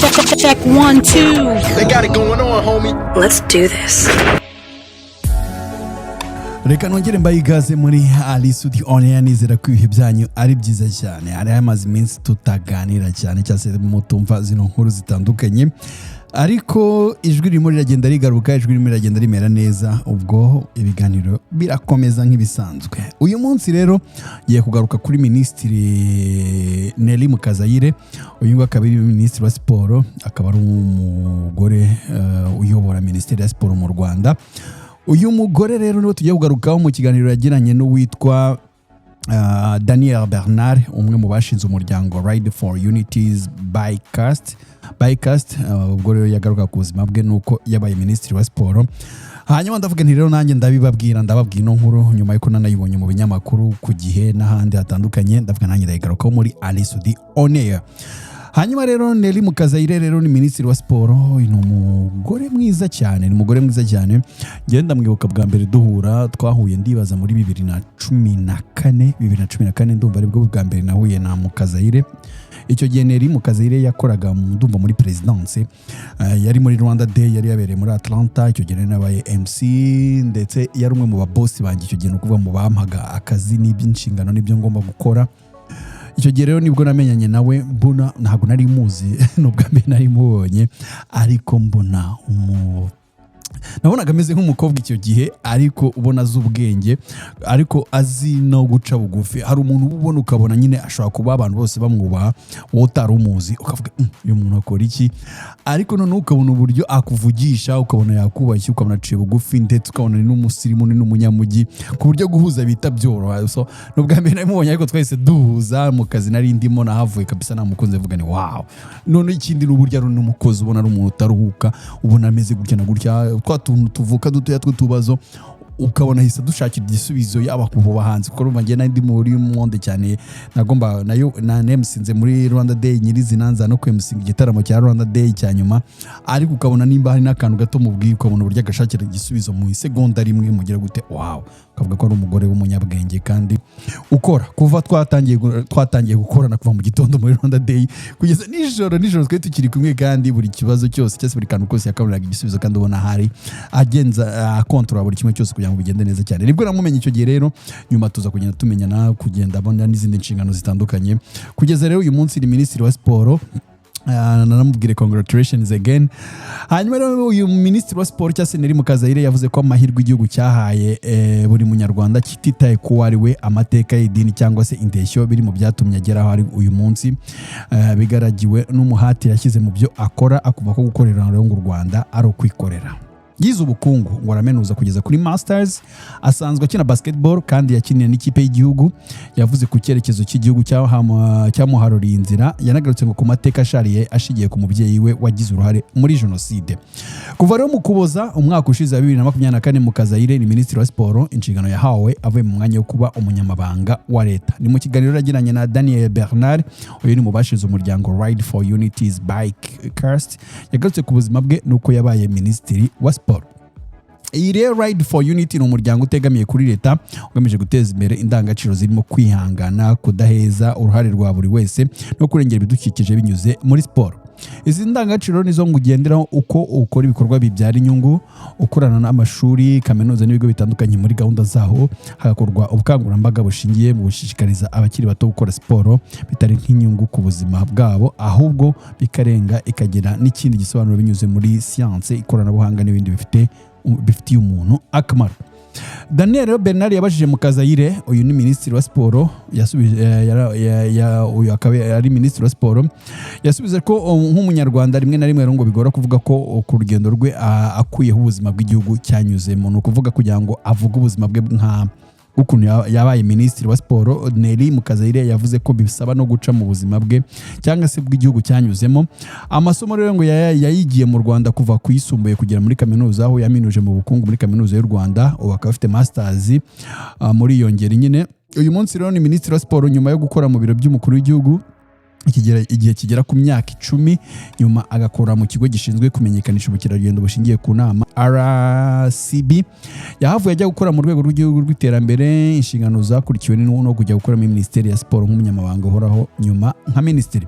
Check, check, check, one, two. They got it going on, homie. Let's do this. Reka nongere mbaye ikaze muri Ally Soudy On Air. Nizera ko ibihe byanyu ari byiza cyane. Hari hamaze iminsi tutaganira cyane cyangwa se mutumva zino nkuru zitandukanye, ariko ijwi ririmo riragenda rigaruka, ijwi ririmo riragenda rimera neza, ubwo ibiganiro birakomeza nk'ibisanzwe. Uyu munsi rero ngiye kugaruka kuri Minisitiri Nelly Mukazayire. Uyu nguyu akaba ari Minisitiri wa Siporo, akaba ari umugore uyobora Minisiteri ya Siporo mu Rwanda. Uyu mugore rero niwe tugiye kugarukaho mu kiganiro yagiranye n'uwitwa Daniel Bernard, umwe mu bashinze umuryango Ride for Unities Bikecast Bikecast. Ubwo rero yagaruka ku buzima bwe nuko yabaye Minisitiri wa Siporo. Hanyuma ndavuga nti rero nanjye ndabibabwira, ndababwira ino nkuru nyuma yuko nanayibonye mu binyamakuru ku Gihe n'ahandi hatandukanye. Ndavuga nanjye ndayigarukaho muri Ally Soudy On Air. Hanyuma rero Nelly Mukazayire rero ni Minisitiri wa Siporo, ni umugore mwiza cyane, ni umugore mwiza cyane. Ngenda ndamwibuka bwa mbere duhura, twahuye ndibaza muri 2014, 2014 ndumva aribwo bwa mbere nahuye na Mukazayire. Icyo gihe Nelly Mukazayire yakoraga ndumva muri perezidanse, yari muri Rwanda Day yari yabereye muri Atlanta. Icyo gihe nari nabaye MC, ndetse yari umwe mu babosi banjye icyo gihe, ni ukuvuga mu bampaga akazi n'iby'inshingano n'ibyo ngomba gukora. Icyo gihe rero nibwo namenyanye nawe. Mbona ntabwo nari muzi, ni ubwa mbere nari mubonye, ariko mbona nabonaga ameze nk'umukobwa icyo gihe, ariko ubona azi ubwenge, ariko azi no guca bugufi. Hari umuntu uba ubona ukabona nyine ashobora kuba abantu bose bamwubaha, wowe utari umuzi ukavuga: Uyu muntu akora iki?" Ariko noneho ukabona uburyo akuvugisha, ukabona yakubashye, ukabona aciye bugufi, ndetse ukabona ni n'umusirimu, ni n'umunyamujyi, ku buryo guhuza bita byoroha. So ni ubwa mbere namubonye, ariko twahise duhuza mu kazi nari ndimo. Nahavuye kabisa namukunze, mvuga ni wow. Noneho ikindi ni uburyo ari n'umukozi, ubona ari umuntu utaruhuka, ubona ameze gutya na gutya, twa tuntu tuvuka dutoya tw'utubazo ukabona ahise dushakira igisubizo, yaba ku bahanzi, kuko urumva njye nari ndi muri monde cyane, nagomba nayo na nemusinze muri Rwanda Day nyirizina, nza no kwemusinga igitaramo cya Rwanda Day cya nyuma. Ariko ukabona nimba hari n'akantu gato mubwiye, ukabona uburyo agashakira igisubizo mu isegonda rimwe, mugira gute, wow, ukavuga ko ari umugore w'umunyabwenge kandi ukora. Kuva twatangiye gukorana kuva mu gitondo muri Rwanda Day kugeza nijoro, nijoro twari tukiri kumwe, kandi buri kibazo cyose cyangwa se buri kantu kose yakaboneraga igisubizo, kandi ubona hari agenza akontorora buri kimwe cyose kugira ngo bigende neza cyane. Nibwo namumenye icyo gihe rero. Nyuma tuza kugenda tumenyana, kugenda abona n'izindi nshingano zitandukanye, kugeza rero uyu munsi ni Minisitiri wa Siporo. Nanamubwire congratulations again. Hanyuma rero uyu Minisitiri wa Siporo cyangwa se Nelly Mukazayire yavuze ko amahirwe igihugu cyahaye buri Munyarwanda kititaye ku ari we, amateka y'idini cyangwa se indeshyo, biri mu byatumye agera aho ari uyu munsi, bigaragiwe n'umuhati yashyize mu byo akora, akuva ko gukorera rero ngo u Rwanda ari ukwikorera. Yize ubukungu ngo aramenuza kugeza kuri masters. Asanzwe akina basketball kandi yakiniye n'ikipe y'igihugu. Yavuze ku cyerekezo cy'igihugu cyamuharuriye inzira. Yanagarutse ngo ku mateka ashariye ashingiye ku mubyeyi we wagize uruhare muri jenoside. Kuva rero mu Kuboza umwaka ushize wa 2024, Mukazayire ni Minisitiri wa Siporo, inshingano yahawe avuye mu mwanya wo kuba umunyamabanga wa leta. Ni mu kiganiro yagiranye na Daniel Bernard, uyu ni mu bashize umuryango Ride for Unities Bikecast. Yagarutse ku buzima bwe n'uko yabaye Minisitiri wa Siporo. Iyi rero Ride for Unity ni umuryango utegamiye kuri leta ugamije guteza imbere indangagaciro zirimo kwihangana, kudaheza, uruhare rwa buri wese no kurengera ibidukikije binyuze muri siporo. Izi ndangagaciro nizo ngo ugenderaho uko ukora ibikorwa bibyara inyungu, ukorana n'amashuri, kaminuza n'ibigo bitandukanye muri gahunda zaho, hagakorwa ubukangurambaga bushingiye mu gushishikariza abakiri bato gukora siporo bitari nk'inyungu ku buzima bwabo, ahubwo bikarenga ikagira n'ikindi gisobanuro binyuze muri siyanse, ikoranabuhanga n'ibindi bifitiye umuntu akamaro. Daniel rero Bernard yabajije Mukazayire, uyu ni Minisitiri wa Siporo, yasubije uyu akaba ari Minisitiri wa Siporo, yasubije ko nk'Umunyarwanda rimwe na rimwe rero ngo bigora kuvuga ko ku rugendo rwe akuyeho ubuzima bw'igihugu cyanyuzemo. Ni ukuvuga kugira ngo avuge ubuzima bwe nka ukuntu yabaye Minisitiri wa Siporo, Nelly Mukazayire yavuze ko bisaba no guca mu buzima bwe cyangwa se bw'igihugu cyanyuzemo. Amasomo rero ngo yayigiye mu Rwanda kuva ku yisumbuye kugera muri kaminuza, aho yaminuje mu bukungu muri Kaminuza y'u Rwanda, ubu akaba afite masters muri iyo ngeri nyine. Uyu munsi rero ni Minisitiri wa Siporo nyuma yo gukora mu biro by'umukuru w'igihugu igihe kigera ku myaka 10, nyuma agakora mu kigo gishinzwe kumenyekanisha ubukerarugendo bushingiye ku nama, RCB. Yahavuye ajya gukora mu Rwego rw'Igihugu rw'Iterambere, inshingano zakurikiwe no kujya gukora muri Minisiteri ya Siporo nk'umunyamabanga uhoraho, nyuma nka minisitiri.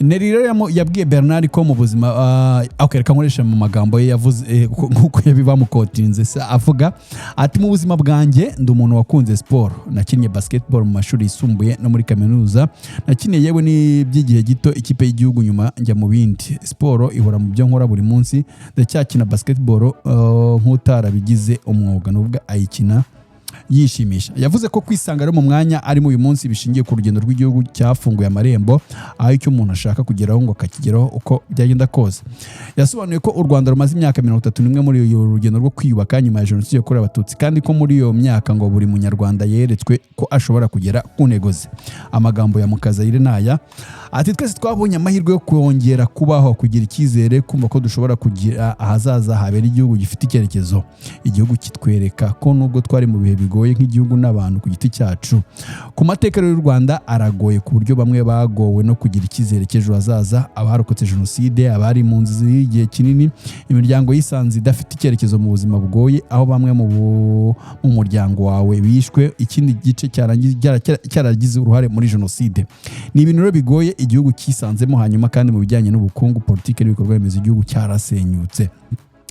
Nelly rero yabwiye Bernard ko mu buzima, okay, reka nkoreshe mu magambo ye yavuze, nk'uko yabibamukotinze se, avuga ati: "Mu buzima bwanjye ndi umuntu wakunze siporo. Nakinnye basketball mu mashuri yisumbuye no muri kaminuza, nakiniye yewe n'iby'igihe gito ikipe y'igihugu, nyuma njya mu bindi. Siporo ihora mu byo nkora buri munsi. Ndacyakina basketball nk'utarabigize umwuga," nubwo ayikina yishimisha. Yavuze ko kwisanga rero mu mwanya arimo uyu munsi bishingiye ku rugendo rw'igihugu cyafunguye amarembo, aho icyo umuntu ashaka kugeraho ngo akakigeraho uko byagenda kose. Yasobanuye ko u Rwanda rumaze imyaka 31 muri uyu rugendo rwo kwiyubaka nyuma ya Jenoside yakorewe Abatutsi, kandi ko muri iyo myaka ngo buri Munyarwanda yeretswe ko ashobora kugera ku ntego ze. Amagambo ya Mukazayire naya ati: "Twese twabonye amahirwe yo kongera kubaho, kugira icyizere, kumva ko dushobora kugira ahazaza habera igihugu gifite icyerekezo. Igihugu kitwereka ko nubwo twari mu bihe bigoye nk'igihugu n'abantu ku giti cyacu." Ku mateka rero y'u Rwanda aragoye, ku buryo bamwe bagowe no kugira icyizere cy'ejo hazaza: abarokotse jenoside, abari mu nzu y'igihe kinini, imiryango yisanze idafite icyerekezo mu buzima bugoye, aho bamwe mu muryango wawe bishwe, ikindi gice cyaragize uruhare muri jenoside. Ni ibintu rero bigoye igihugu cyisanzemo. Hanyuma kandi mu bijyanye n'ubukungu, politiki n'ibikorwa remezo, igihugu cyarasenyutse.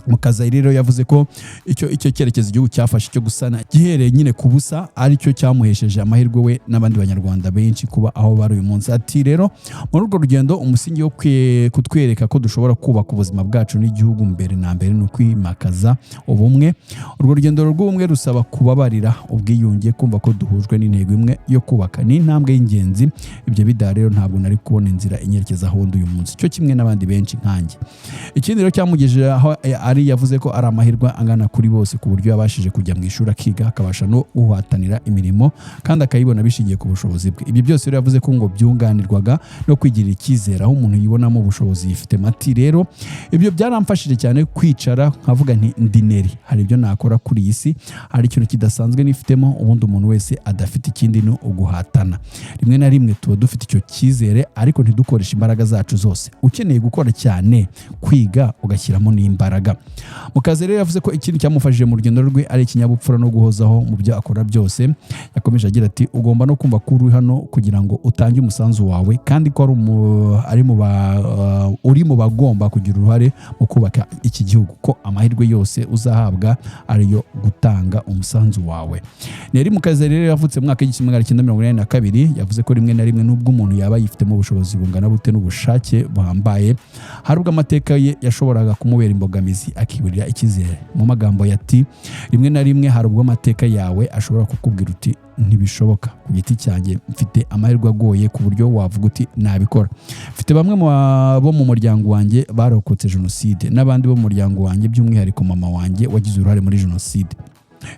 Mukazayire rero yavuze ko icyo cyerekezo igihugu cyafashe cyo gusana gihereye nyine ku busa aricyo cyamuhesheje amahirwe we n'abandi Banyarwanda benshi kuba aho bari uyu munsi. Ati: "Rero muri urwo rugendo, umusingi wo kutwereka ko dushobora kubaka ubuzima bwacu n'igihugu mbere na mbere ni ukwimakaza ubumwe. Urwo rugendo rw'ubumwe rusaba kubabarira, ubwiyunge, kumva ko duhujwe n'intego imwe yo kubaka. Ni intambwe y'ingenzi. Ibyo bidahari rero ntabwo nari kubona inzira inyerekeza aho ndi uyu munsi, cyo kimwe n'abandi benshi nkanjye." Ikindi rero cyamugejeje aho ari, yavuze ko ari amahirwe angana kuri bose, ku buryo yabashije kujya mu ishuri akiga, akabasha no guhatanira imirimo kandi akayibona bishingiye ku bushobozi bwe. Ibyo byose rero yavuze ko ngo byunganirwaga no kwigirira icyizere, aho umuntu yibonamo ubushobozi yifitemo. Ati: "Rero ibyo byaramfashije cyane kwicara nkavuga nti ndi Nelly, hari ibyo nakora kuri iyi si, hari ikintu kidasanzwe nifitemo ubundi umuntu wese adafite. Ikindi ni uguhatana. Rimwe na rimwe tuba dufite icyo cyizere ariko ntidukoreshe imbaraga zacu zose. Ukeneye gukora cyane, kwiga, ugashyiramo n'imbaraga." Mukazi rero yavuze ko ikindi cyamufashije mu rugendo rwe ari ikinyabupfura no guhozaho mu byo akora byose. Yakomeje agira ati: "Ugomba no kumva ko uri hano kugira ngo utange umusanzu wawe, kandi ko ari mu ba, uri mu bagomba kugira uruhare mu kubaka iki gihugu, ko amahirwe yose uzahabwa ariyo gutanga umusanzu wawe." Nelly Mukazayire rero yavutse mu mwaka w'1982. Yavuze ko rimwe na rimwe, nubwo umuntu yaba yifitemo ubushobozi bungana bute n'ubushake buhambaye, hari ubwo amateka ye yashoboraga kumubera imbogamizi akiburira icyizere. Mu magambo yati: "Rimwe na rimwe hari ubwo amateka yawe ashobora kukubwira uti ntibishoboka. Ku giti cyanjye mfite amahirwe agoye ku buryo wavuga uti nabikora. Mfite bamwe mu bo mu muryango wanjye barokotse jenoside, n'abandi bo mu muryango wanjye, by'umwihariko mama wanjye wagize uruhare muri jenoside.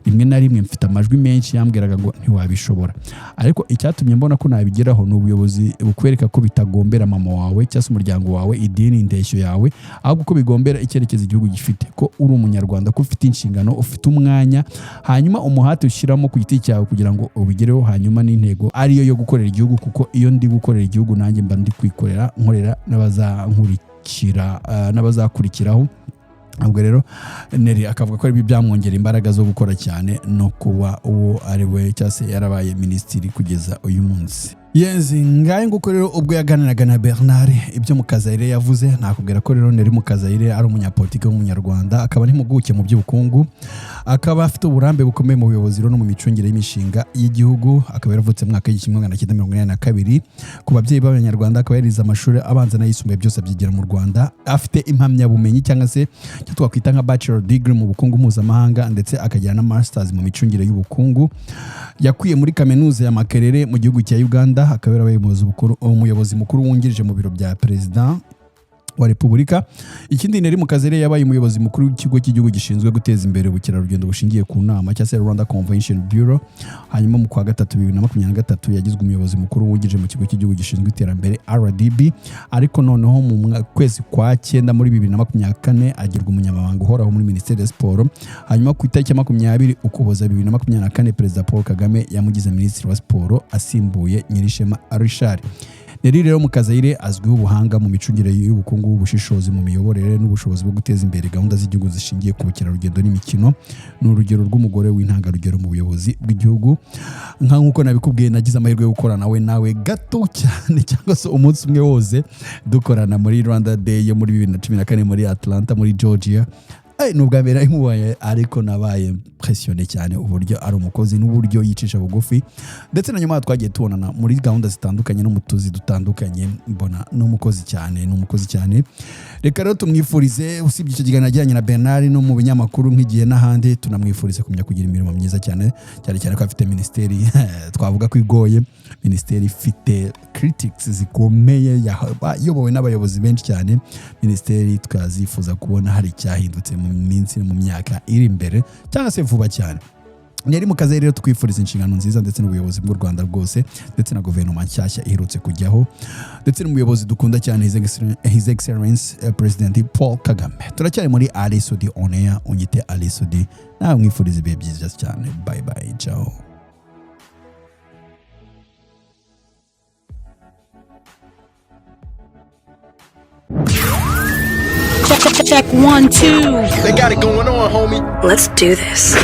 Rimwe na rimwe mfite amajwi menshi yambwiraga ngo ntiwabishobora, ariko icyatumye mbona ko nabigeraho ni ubuyobozi bukwereka ko bitagombera mama wawe cyangwa se umuryango wawe, idini, indeshyo yawe, ahubwo ko bigombera icyerekezo igihugu gifite, ko uri Umunyarwanda, ko ufite inshingano, ufite umwanya, hanyuma umuhate ushyiramo ku giti cyawe kugira ngo ubigereho, hanyuma n'intego ariyo yo gukorera igihugu, kuko iyo ndi gukorera igihugu nanjye mba ndi kwikorera, nkorera n'abazankurikira, n'abazakurikiraho." Ubwo rero Nelly akavuga ko ibi byamwongera imbaraga zo gukora cyane no kuba uwo ari we cyangwa se yarabaye minisitiri kugeza uyu munsi. Yenzi ngaye nguko rero ubwo yaganiraga na Bernard, ibyo Mukazayire yavuze. Nakubwira ko rero Nelly Mukazayire ari umunyapolitiki w'Umunyarwanda, akaba n'impuguke mu by'ubukungu, akaba afite uburambe bukomeye mu buyobozi rero no mu micungire y'imishinga y'igihugu. Akaba yaravutse mu mwaka w'1982 ku babyeyi b'Abanyarwanda, akaba yarize amashuri abanza n'ayisumbuye byose abyigira mu Rwanda. Afite impamyabumenyi cyangwa se icyo twakwita nka bachelor degree mu bukungu mpuzamahanga, ndetse akagira na masters mu micungire y'ubukungu yakuye muri Kaminuza ya Makerere mu gihugu cya Uganda. Akaba yarabaye umuyobozi mukuru wungirije mu biro bya Perezida wa Repubulika. Ikindi, Nelly Mukazayire yabaye umuyobozi mukuru w'Ikigo cy'Igihugu gishinzwe guteza imbere ubukerarugendo bushingiye ku nama cyangwa se Rwanda Convention Bureau. Hanyuma mu kwa gatatu 2023 yagizwe umuyobozi mukuru wungirije mu Kigo cy'Igihugu gishinzwe Iterambere, RDB. Ariko noneho mu kwezi kwa cyenda muri 2024 agirwa umunyamabanga uhoraho muri Minisiteri ya Siporo. Hanyuma ku itariki ya 20 Ukuboza 2024, Perezida Paul Kagame yamugize Minisitiri wa Siporo asimbuye Nyirishema Richard. Nelly rero Mukazayire azwiho ubuhanga mu micungire y'ubukungu, ubushishozi mu miyoborere n'ubushobozi bwo guteza imbere gahunda z'igihugu zishingiye ku bukerarugendo n'imikino. Ni urugero rw'umugore w'intangarugero mu buyobozi bw'igihugu. Nk'uko nabikubwiye, nagize amahirwe yo gukorana nawe gato cyane, cyangwa se umunsi umwe wose dukorana muri Rwanda Day yo muri 2014 muri Atlanta, muri Georgia. Ni ubwa mbere nari mubaye, ariko nabaye impressionné cyane uburyo ari umukozi n'uburyo yicisha bugufi. Ndetse na nyuma twagiye tubonana muri gahunda zitandukanye no mu tuzi dutandukanye, mbona ni umukozi cyane, ni umukozi cyane. Reka rero tumwifurize, usibye icyo kiganiro yagiranye na Bernard no mu binyamakuru nk'Igihe n'ahandi, tunamwifurize kumenya kugira imirimo myiza cyane cyane, cyane ko afite minisiteri twavuga ko igoye, minisiteri ifite critics zikomeye, iyobowe n'abayobozi benshi cyane, minisiteri twazifuza kubona hari icyahindutse mu minsi, mu myaka iri imbere cyangwa se vuba cyane. Nelly Mukazayire rero, twifuriza inshingano nziza ndetse n'ubuyobozi bw'u Rwanda bwose, ndetse na guverinoma nshyashya iherutse kujyaho, ndetse n'umuyobozi dukunda cyane, His Excellence President Paul Kagame. Turacyari muri Ally Soudy On Air, unyite Ally Soudy, nawe mwifuriza ibihe byiza cyane. Bye bye, ciao. Check, check, check, one, two. They got it going on, homie. Let's do this.